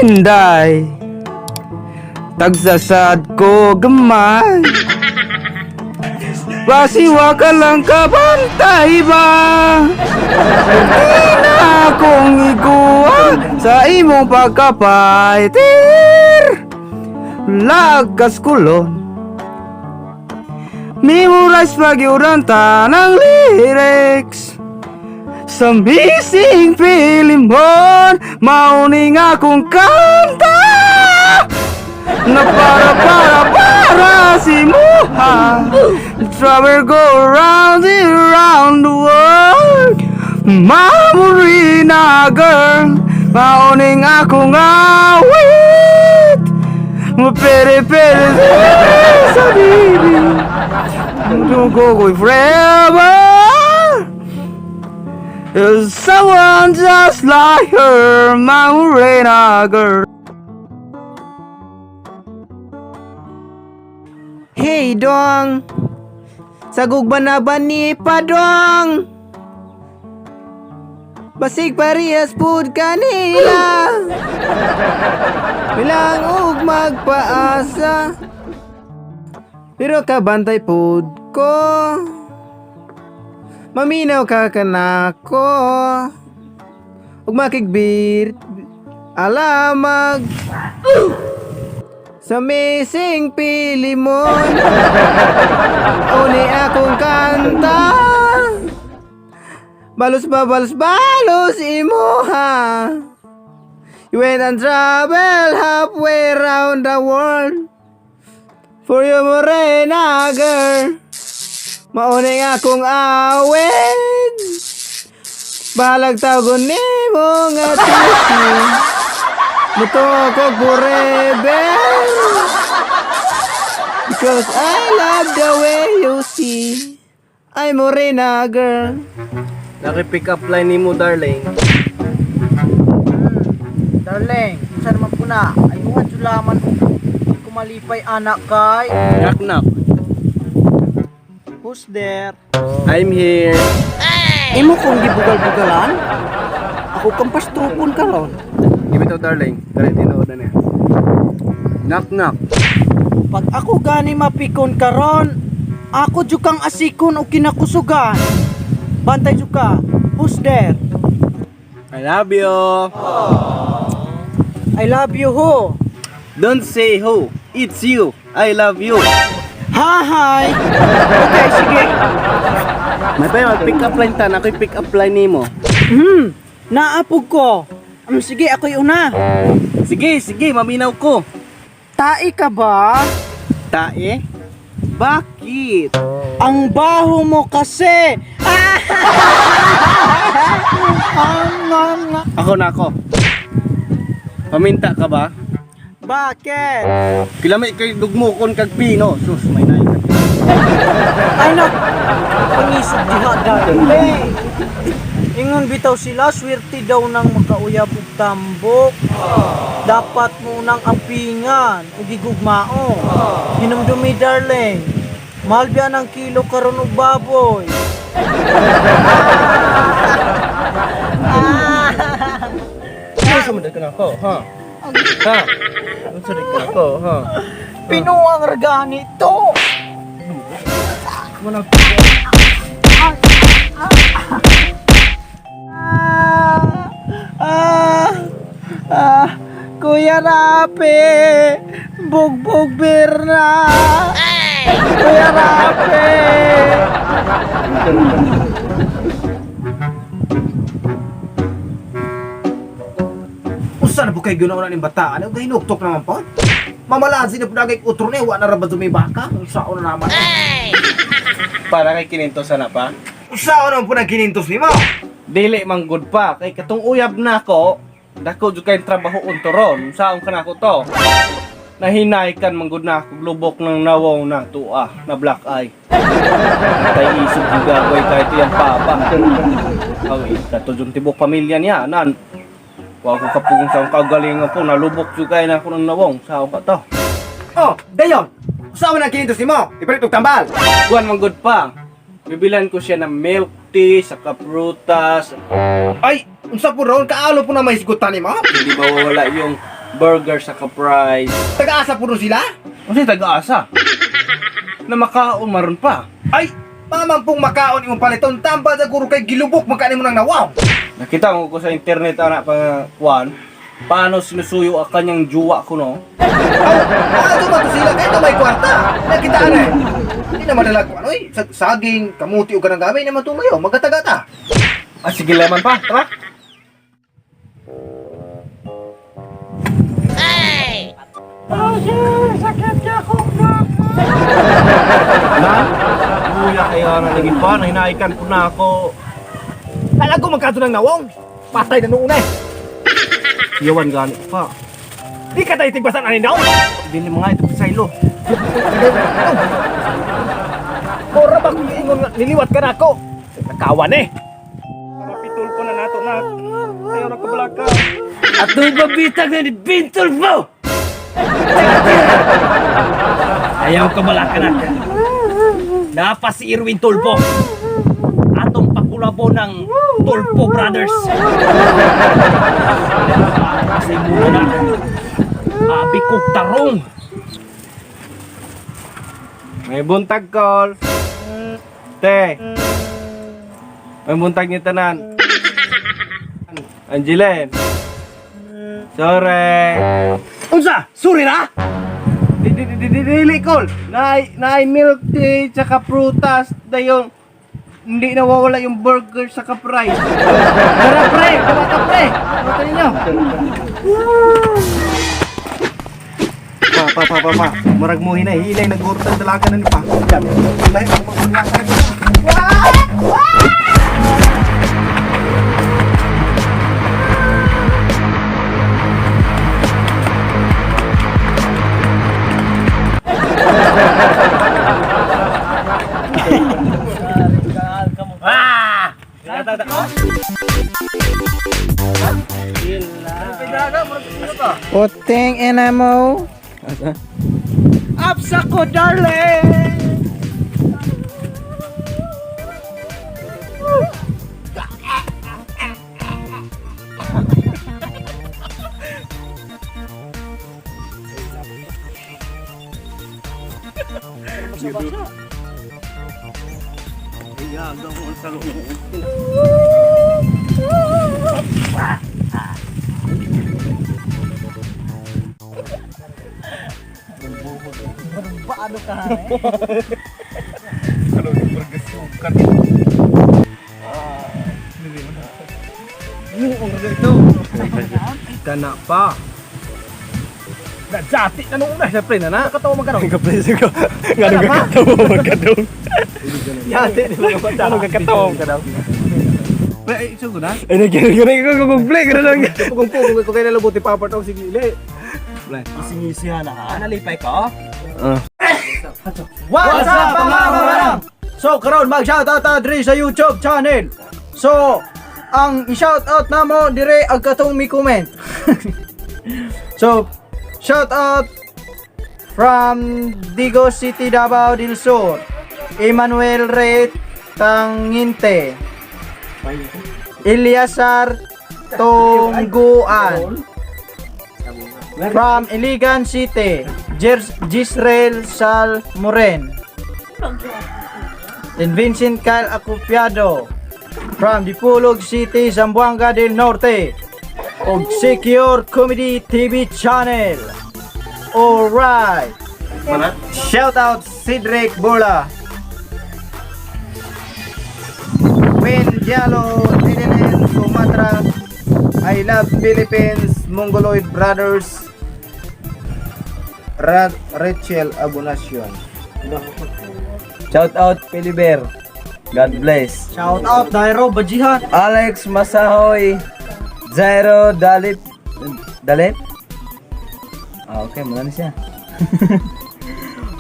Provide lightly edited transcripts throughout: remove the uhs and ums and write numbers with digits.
Inday. Tagsasad ko gamay. Basiwa ka lang kabantay ba? Di na akong iguwa sa imong pagka-fighter. Lagas kulon. Memorize pa gyud ang tanang lyrics. Sa Missing Filimon, mauning akong kanta na para para para si Muha. Travel go round and round the world. Mamurina girl, mauning akong awit. Pere pere sa bibi. Don't go go forever. There's someone just like her, my Morena girl. Hey dong. Sagug ba na ba ni Padong? Basig parehas pud kanila. Bilang og magpaasa. Pero kabantay pud ko. Maminaw ka kanako. Ug makigbir alamag sa Missing Pilimon. Uni akong kanta. Balos ba balos balos imuha. You went and travel halfway round the world for you, morena girl. Mauning akong awit. Bahalag tawgon nimo nga tisi. Muto ko forever. Because I love the way you see. I'm morena girl. Naki-pick up line nimo, darling. Darling, unsa naman po na? Ayuhan sulaman ko. Di ko malipay anak kay. Knock knock. Who's there? I'm here. Imo kong gibugal-bugalan? Ako kang pastrupon karon. Give it out, darling. Kare tinuod na niya. Knock knock. Pag ako gani mapikon karon, ako jud kang asikon o kinakusugan. Bantay jud ka. Who's there? I love you. I love you ho. Don't say who. It's you. I love you. Hi. Okay, sige. May pa mag-pick up line ta. Nakoy pick up line nimo. Naapog ko. Sige, ako'y una. Sige, sige, maminaw ko. Tai ka ba? Tae? Bakit? Ang baho mo kasi. Ang Ako na ako. Paminta ka ba? Bakit? Kilami kay dugmukon kag pino. Sus, may nai. Ay nak, pangisog diha dali. Ingon bitaw sila, swerte daw nang makauyab og tambok. Dapat mo nang ampingan ug gigugmao. Hinumdumi, darling. Mahal biya ng kilo karon og baboy. Unsa man ka nako, ha? Ha? Unsa ka nako, ha? Pinuang regani to. Kuya Rapi, bugbog birna. Kuya Rapi. Usa na po kay ginawa na ning bata? Ano gahinuktok naman po? Mamalaan sila po nagay utro ni wa na ra ba dumibaka? Unsaon na naman? Para kay kinintos na pa. Unsaon naman po nang kinintos nimo? Dili man good pa kay katong uyab nako, dako jud kay trabaho untoron. Saon ka nako to? Nahinay kan man gud na ako lubok ng nawong na tua na black eye. Tay isip jud gagawin kahit iyang papa. Ay, kato jud tibok pamilya niya nan. Wa ko kapugong sa akong kagalingan po, nalubok jud kay na ako ng nawong. Saon ka to? Oh, dayon. Unsaon nang kinintos nimo? Ipalit og tambal. Kuan man good pa. Bibilan ko siya ng milk tea, saka prutas. Ay, unsa po ron kaalo po na may sigutan nimo? Hindi mawawala yung Burger sa fries. Taga-asa puro sila? Kasi taga-asa. Na makaon maron pa. Ay, pamampong makaon imong paliton tambal sa guro kay gilubok magkanin mo nang nawaw. Nakita ko sa internet ana pa kuan. Paano sinusuyo ang kanyang juwa ko no? Aw, ato ba to sila kay may kwarta. Nakita ana eh. Hindi na madala ko ano eh, saging, kamuti o kanang gamay naman tumayo, magataga ta. Ah, sige laman pa, tara. Na? Kuya kayo na lagi pa, nahinaikan po na ako. Kala ko magkato ng nawong. Patay na noon eh. Iyawan gani pa. Di ka tayo tigbasan ani daw. Dili mga ito sa ilo. Ora ba kung ingon nga, niliwat ka na ako? Nakawan eh. Mapitol po na nato na. Ayaw na kabalaka. Atong babita nga ni Bintol mo! Ayaw ka balaka na. Napa si Irwin Tulfo. Atong pakulabo ng Tulfo Brothers. Kasi muna. Abi kong tarong. May buntag call. Te. May buntag ni tanan. Angeline. Sorry. Unsa? Suri na? Di di di di dili call. Naay naay milk tea tsaka prutas dayon hindi nawawala yung burger sa fries. Tara pre, kumata pre. Kumata ninyo. Pa pa pa pa pa. Murag mo hinay hinay nagurtang dalaga na ni pa. Lahi mo Puting ina mo. Apsa ko, darling! Paano ka? Kana pa. Nadzati na noon eh. Siyempre na na. Nakatawa magkaroon. Ngano gakatawa magkadong. Yate ni mga bata. Ano gakatawa ka daw? Pre, ay, sugo na? Ay, nagkakagkakagkakagplay ka na lang. Kung po kung kay nalabuti papart og sige ile. Isingisihan na ha? Nalipay ka? What's up, mga kamarang? So, karon mag-shoutout ta diri sa YouTube channel. So, ang i-shoutout namo dire ang katong mi comment. So, shoutout from Digo City, Davao del Sur. Emmanuel Ray Tanginte. Eliasar Tongguan. From Iligan City, Gisrael Salmoren. And Vincent Kyle Acopiado. From Dipolog City, Zamboanga del Norte. Og Secure Comedy TV Channel. Alright. Shout out Cedric Bola. Win Diallo, Dinenen, Sumatra. I love Philippines, Mongoloid Brothers. Rachel Abonacion. Shout out Piliber. God bless. Shout out Dairo Bajihan. Alex Masahoy. Jairo Dalip. Dalip? Ah, okay, muna na siya.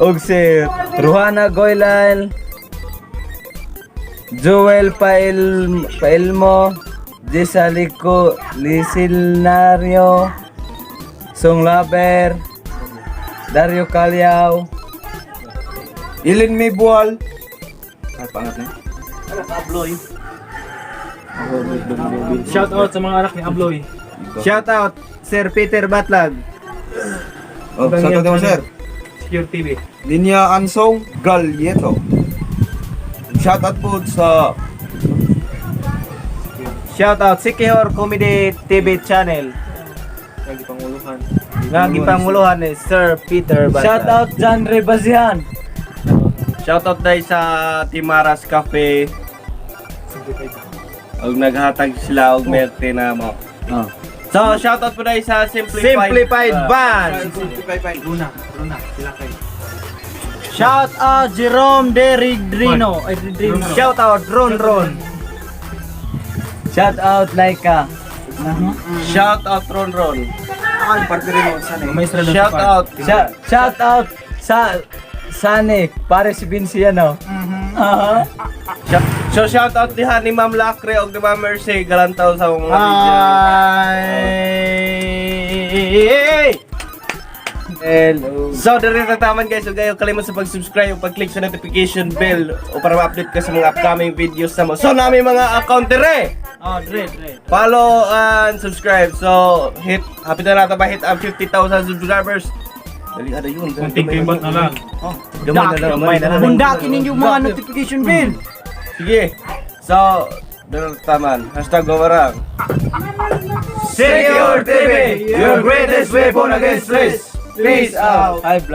Og si Ruhana Goylal. Joel Pailmo. Jesalico Lisilnario. Songlaber. Dario Calyaw. Ilin Mibual. Ay, pangat na. Shout out sa mga anak ni Abloy. Shout out Sir Peter Batlag. Oh, shout out mo, sir. Secure TV. Linya Ansong Galieto. Shout out po sa Shout out Sikihor Comedy TV Channel. Nga gipanguluhan ni Sir Peter Batlag. Shout out John Rebazian. Shoutout dahil sa Timaras Cafe. Og naghatag sila og milk tea na mo. Oh. So, shoutout po dahil sa Simplified Simplified Band. Shout out Jerome De Ridrino. Ay, Ridrino. Shout out Ron Ron. Shout out Laika. Shoutout Ron Ron. Shout Shoutout. Shout out sa Sane, pare si Vinci ano. Aha. So, shoutout diha ni Ma'am Lacre og ni Ma'am Mercy Galantaw sa mga video. Ay! Hello. So, diri na taman, guys, ug kayo kalimot sa pag-subscribe ug pag-click sa notification bell o para ma-update ka sa mga upcoming videos na mo. So, nami mga account dire. Oh, dre, dre. Follow and subscribe. So, hit happy na nato ba hit ang 50,000 subscribers. Dali ada yun. Kunting kimbot na lang. Gamay na lang, gamay na lang. Bundakin ninyo mga notification bell. Sige. So, diri na taman. #Gawarang. Secure TV, your greatest weapon against stress. Peace out. Hi, vlog.